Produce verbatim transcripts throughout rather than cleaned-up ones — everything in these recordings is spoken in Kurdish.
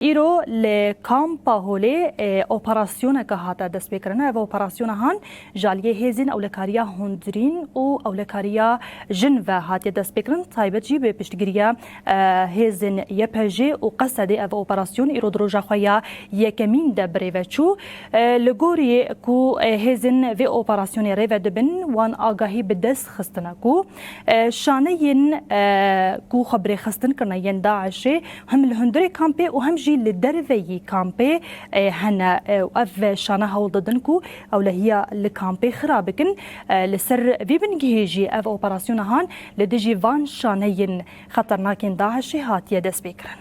Îro li Kampa Holê, e, operasyoneke hate destpêkirin. Ev operasyona han ji aliyê hêzên ewlekariya hundirîn û ewlekariya jin ve hatiye destpêkirin. Taybet jî bi piştgiriya, e, hêzên Y P J û Qesedê ev operasyon îro di roja xwe ya yekemîn de birêve çû. E, li gorî ku, e, hêzên vê operasyonê rêve dibin, wan agahî bi dest xistine ku, e, şaneyên, e, ku xwe birêxistin kirine yên DAIŞê, hem li hundirê kampê û hem jî li derveyî kampê, e, hene, e, û ev şane hewl didin ku ewlehiya li kampê xira bikin. E, li ser vî bingehî jî ev operasyona han li dijî van şaneyên xeternakên DAIŞê hatiye destpêkirin.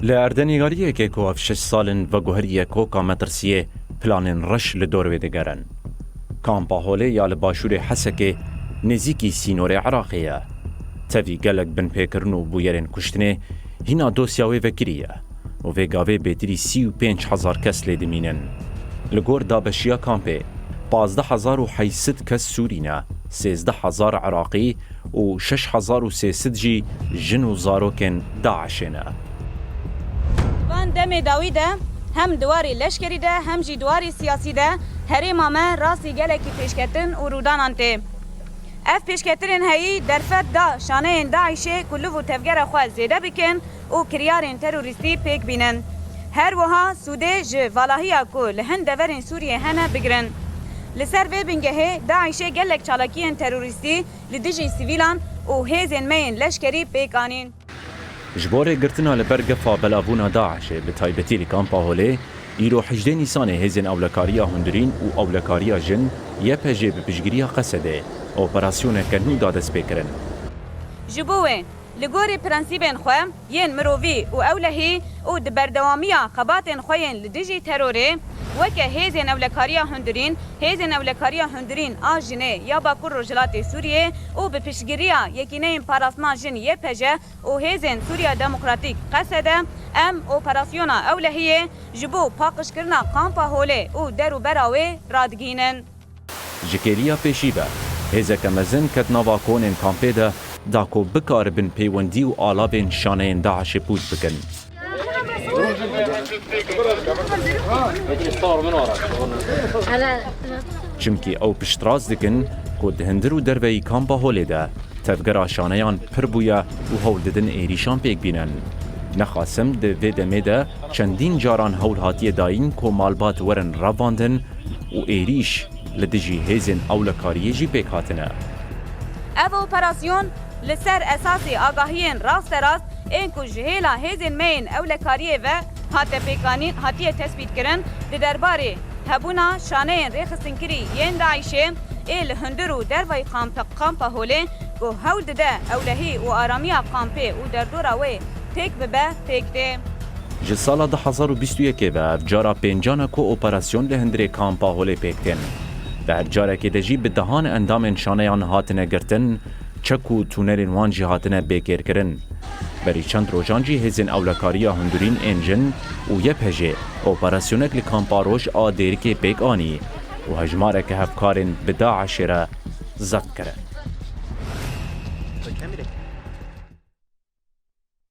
Li erdenîgariyekê ku ev şeş sal in veguheriye koka metirsiyê, planên reş li dor wê digerin. Kampa Holê ya li başûrê Hesekê nêzîkî sînorê Iraqê ye. Tevî gelek binpêkirin û bûyerên kuştinê hîna dosya wê vekirî ye û vê gavê bêtirî sî û pênc hezar kes lê dimînin. Li gor dabeşiya kampê, pazdeh hezar û heyt sed kes Sûrî ne, sêzdeh hezar Iraqî û şeş hezar û sê sed jî jin û zarokên DAIŞê ne. Van demê dawî de hem di warê leşkerî de hem jî di warê siyasî de herêma me rastî gelekî pêşketin û rûdanan tê. Ev pêşketinên heyî derfet da şaneyên DAIŞê ku liv û tevgera xwe zêde bikin û kiryarên terorîstî pêk bînin. Her wiha sûdê ji valahiya ku li hin deverên Sûriyê hene bigirin. Li ser vê bingehê DAIŞê gelek çalakiyên terorîstî li dijî sivîlan û hêzên me yên leşkerî pêk anîn. Ji bo rêgirtina li ber gefa belavbûna DAIŞê, bi taybetî li Kampa Holê, îro hejdê Nîsanê hêzên ewlekariya hundirîn û ewlekariya jin, Y P J, bi piştgiriya Qesedê operasyoneke nû da destpêkirin. Ji bo wê, li gorî prensîbên xwe yên mirovî û ewlehî û di berdewamiya xebatên xwe yên li dijî terorê, weke hêzên ewlekariya hundirîn, hêzên ewlekariya hundirîn a jinê ya Bakur Rojhilatê Sûriyê û bi piştgiriya Yekîneyên Parastina Jin Y P J û hêzên Sûriya Demokratîk, Qesede, em operasyona ewlehiyê ji bo paqijkirina Kampa Holê û derûbera wê radigihînin. Ji kêliya pêşî ve, hêzeke mezin ket nava konên kampê de, da ku bikaribin peywendî û alavên şaneyên DAIŞê pûç bikin. Çimkî ew piştrast dikin ku di hundir û derveyî Kampa Holê de tevgera şaneyan pir bûye û hewl didin êrîşan pêk bînin. Nexasim di vê demê de çendîn caran hewl hatiye dayîn ku malbat werin revandin û êrîş li dijî hêzên ewlekariyê jî pêk hatine. Ev operasyon li ser esasê agahiyên rasterast ên ku ji hêla hêzên me yên ewlekariyê ve hate pêkanîn, hatiye tespîtkirin di derbarê hebûna şaneyên rêxistinkirî yên DAIŞê ê li hundir û dervayî kamp-, Kampa Holê ku hewl dide ewlehî û aramiya kampê û derdora wê pêk bibe, pêk tê. Ji sala du hezar û bîst û yekê ve ev cara pêncan e ku operasyon li hundirê Kampa Holê pêk tên. Di her carekê de jî bi dehan endamên şaneyan hatine girtin, çek û tûnelên wan jî hatine bêkêrkirin. Berî çend rojan jî hêzên ewlekariya hundirîn ên jin û Y P J operasyonek li Kampa Roj a Dêrikê pêk anî û hejmareke hevkarên bi DAIŞê re zebt kirin.